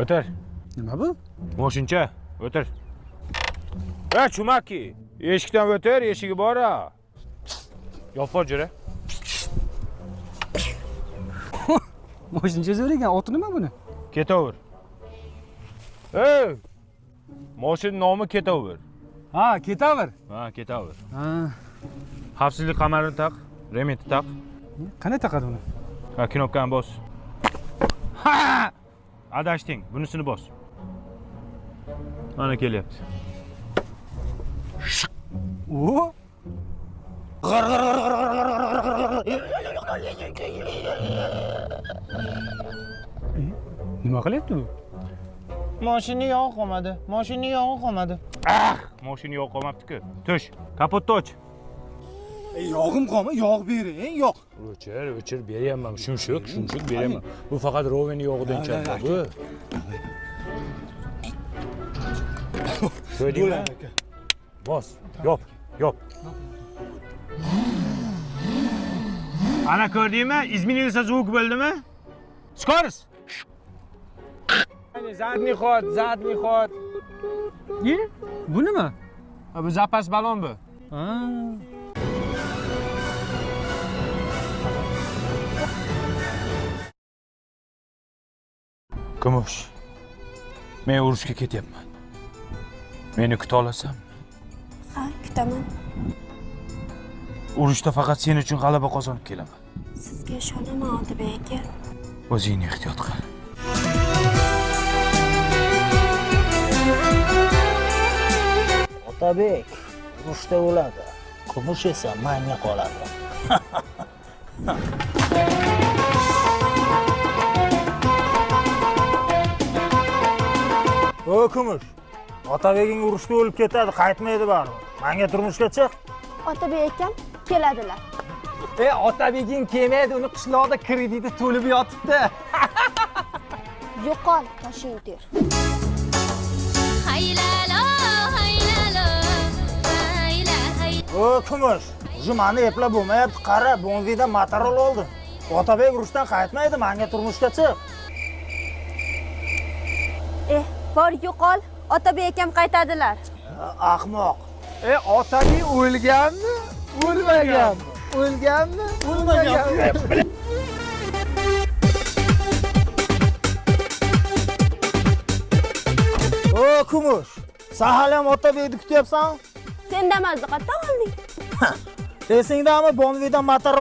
O'tir. Nima bu? Moshincha, o'tir. E, chumaki. Eshikdan o'tir, eshigi bor a. Yopib jo'ra. Moshincha zo'r ekan. Oti nima buni? Ketaver. Ey! Moshin nomi Ketaver. Ha, ketaver. Ha, ketaver. Ha, Xavfsizlik kamarini taq, rementni taq. Qanday taqadi uni? Ha, knopkani bos. Ha! Adashding, bunisini bos. Mana kelyapti. O! Nima qilyapti bu? Mashina yog'i qolmadi. Mashina yog'i qolmadi. Ah, mashina yo'q qolmabdi-ku. Tush, kapotni och. Yog'im qolma, yog' bering, yog'. O'chir, o'chir, beryapman. Shumshuk, shumshuk beryapman. Bu faqat Rovenning yog'idan ichadi bu. Ko'rdingmi? Bos, yop, yop. Ana ko'rdingmi? Изменился звук bo'ldimi? Скорость. Задний ход, задний ход. E? Bu nima? Bu zapas balon bu. Ha. Kumush. Men urushga ketyapman. Meni kuta olasanmi? Ha, kutaman. Urushda faqat sen uchun g'alaba qozonib kelaman. Sizga ishonaman, Otabek aka. O'zingni ehtiyot qil. Otabek urushda o'ladi, Kumush esa manga qoladi. O Kumush, Otabeging urushda o'lib ketadi, qaytmaydi baribir. Manga turmushga chiq. Otabek akam keladilar. E, Otabeging kelmaydi, uni qishloqda krediti to'lib yotibdi. Yo'qol, toshing ter. Haylalo, haylalo, hayla, hay. O Kumush, уже mani eplab bo'lmayapti. Qara, Bonvidan motorol oldim. Otabek urushdan qaytmaydi, manga turmushga chiq. Eh, bor yo'qol, Otabek akam qaytadilar. Ahmoq. E, Otabek o'lganmi? O'lmaganmi? O'lganmi? O'lmaganmi? O Kumush, sen hali ham Otabekni kutyapsan? Sen damazni qayerdan olding? Esingdami Bonvidan motorol